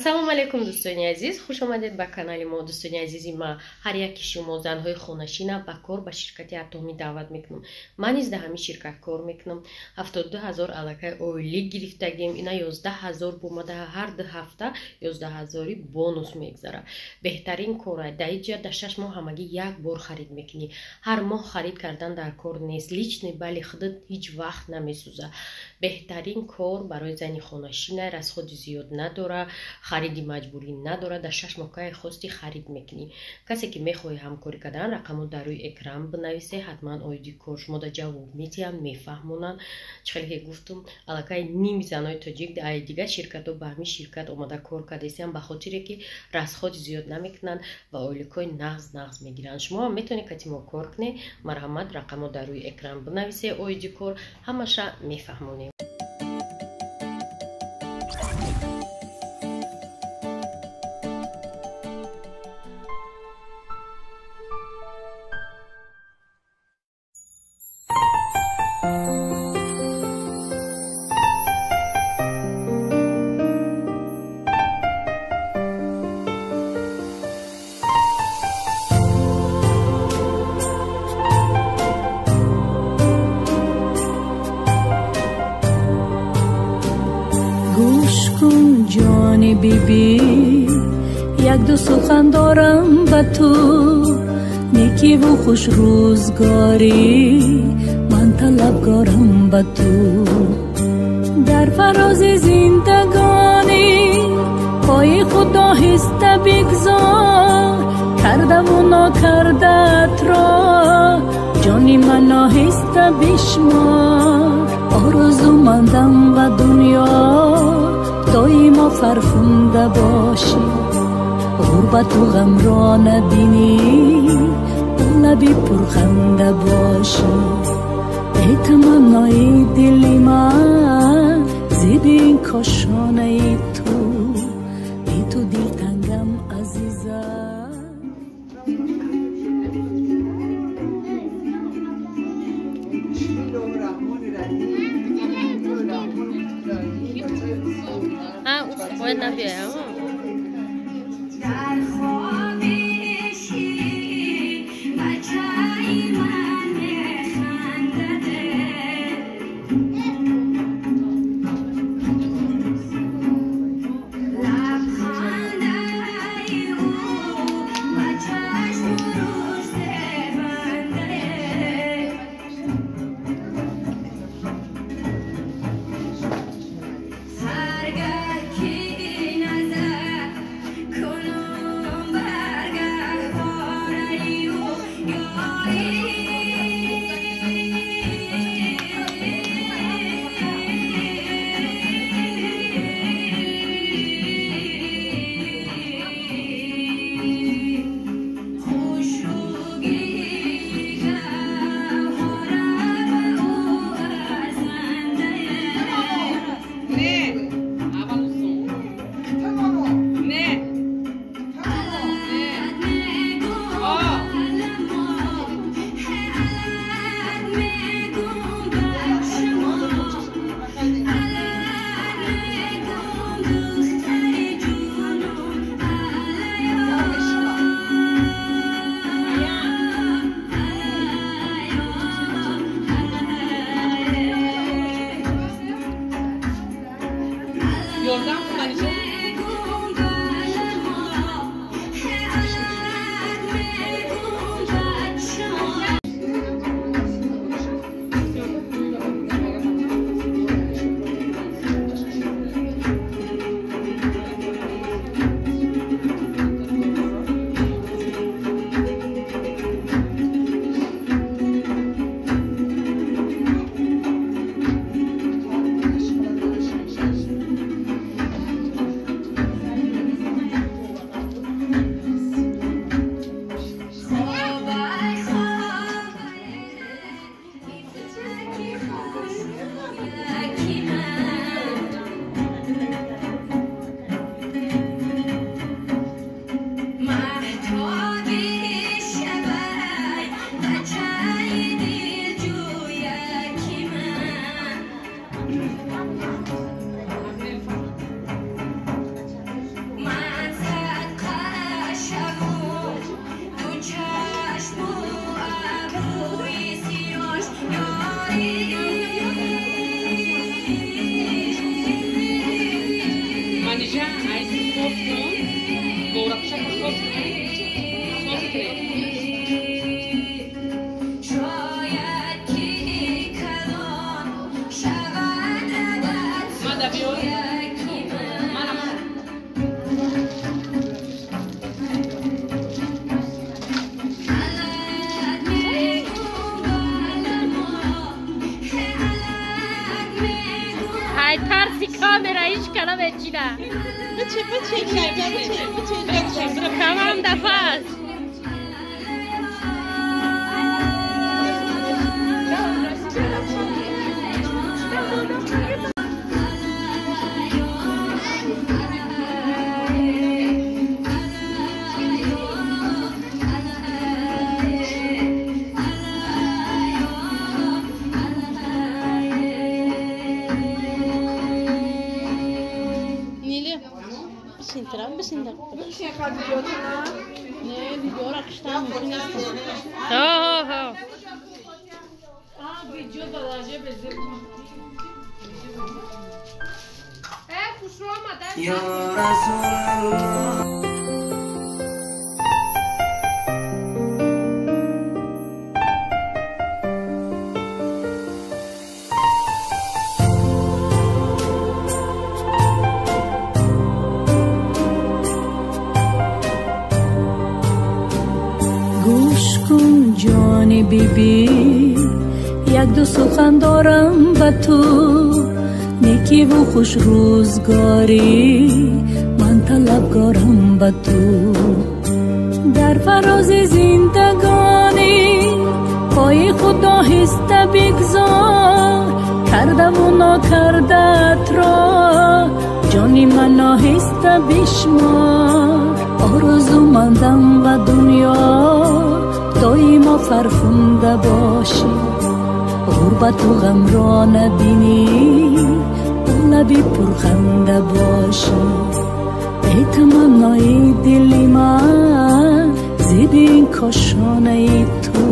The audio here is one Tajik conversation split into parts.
Салом алейкум, дӯстони азиз, хуш омадед ба канали мо. Дӯстони азизи ма, ҳар яки шумо занҳои хонашина ба кор ба ширкати Атомӣ даъват мекунам. Ман низ дар ҳамин ширкат кор мекунам. 72 000 аллакай ойлик гирифтагим, ина 11 000 бомада, ҳар 2 ҳафта 11 ҳазори бонус мегзара. Беҳтарин кора дар иҷа. Дар 6 моҳ ҳамагӣ як бор харид мекунӣ. Ҳар моҳ харид кардан дар кор нест. Личный балли худат ҳеҷ вақт намесӯза. Беҳтарин кор барои зани хонашина, расходи зиёд надора, хариди маҷбурӣ надорад. Дар 6 моҳ кае хости харид мекунӣ. Касе ки мехоҳӣ ҳамкорӣ кардан, рақамро дар рӯи экран бинависе, ҳатман оиди кор шумода ҷавоб медиҳанд, мефаҳмонанд. Чӣ хеле ки гуфтум, аллакай ними занои тоҷик ай дигар ширкатҳо ба ҳамин ширкат омада кор кардаистанд, ба хотире ки расходи зиёд намекунанд ва ойликҳои нағз нағз мегиранд. Шумо ҳам метавонед кати мо кор кунед. Марҳамат, рақамро дар рӯи экран бинависе, оиди кор ҳамаша мефаҳмонем. Гӯш кун, ҷони бибӣ, як-ду сухан дорам ба ту. Некиву хуш рӯзгорӣ ман талабгорам ба ту. Дар фарози зиндагонӣ пои худ оҳиста бигзор, кардаву нокардаатро, ҷони ман, оҳиста бишмор. Орзумандам ба дунё доимо фархунда бошӣ, ғурбату ғамро набинӣ, лаби пурханда бошӣ. Эй таманнои дили ман, зиди ин кошонаи ту, бе ту дилтангам, азизам. Бояд набиям. Дар хоби бачаи ман механдаде. Лабхандаи ӯ ба чашму рӯз зебандаде. Ҳаргаҳ ки назар кунам ба Инҷа айси соз кун, борапушака соз кун, соз кунед. Мада биёр. Мана, мана. Ай тарси камера ҳеҷ кана мечина. Камам дафъа аст. Гӯш кун ҷони биби, як-ду сухан дорам ба ту, некиву хуш рӯзгорӣ ман талабгорам ба ту. Дар фарози зиндагонӣ пои худ оҳиста бигзор, кардаву нокардаатро ҷони ман оҳиста бишмор. Орзумандам ба дунё доимо фархунда бошӣ, ғурбату ғамро набинӣ, лаби пурханда бошӣ. Эй таманнои дили ман, зеби ин кошонаи ту,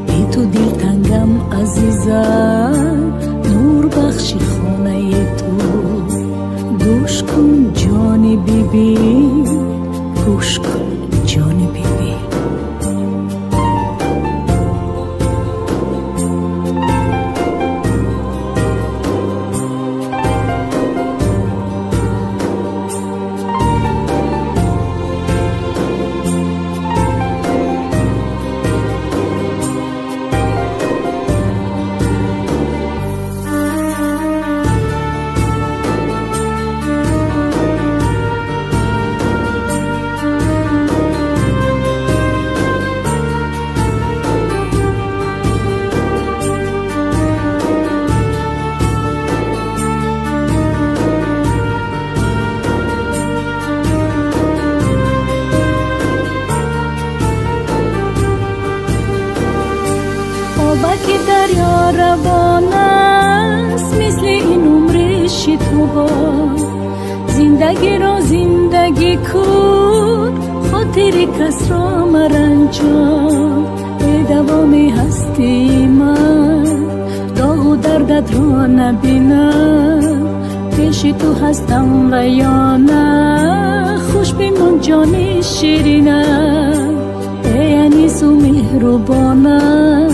бе ту дилтангам азизам, нурбахши хонаи ту. Гӯш кун ҷони биби, гӯш кун ҷони биби. Ки дарё равон аст, мисли ин умри шитобон. Зиндагиро зиндагӣ кун, хотири касро маранҷон. Э давоми ҳастии ман, доғу дардатро набинам. Пеши ту ҳастам ва ё на, хуш бимон ҷони ширинам. Эй анису меҳрубонам,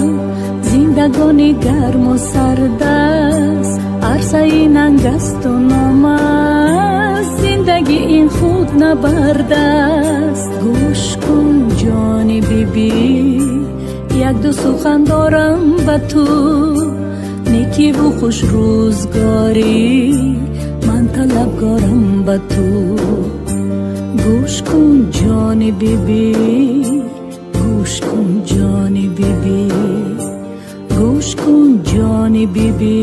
зиндагонӣ гарму сард аст, арсаи нанг асту ном аст, зиндагӣ ин худ набард аст. Гӯш кун ҷони биби, як-ду сухан дорам ба ту, некиву хуш рӯзгорӣ ман талабгорам ба ту. Гӯш кун ҷони биби, гӯш кун ҷони биби, гӯш кун ҷони биби,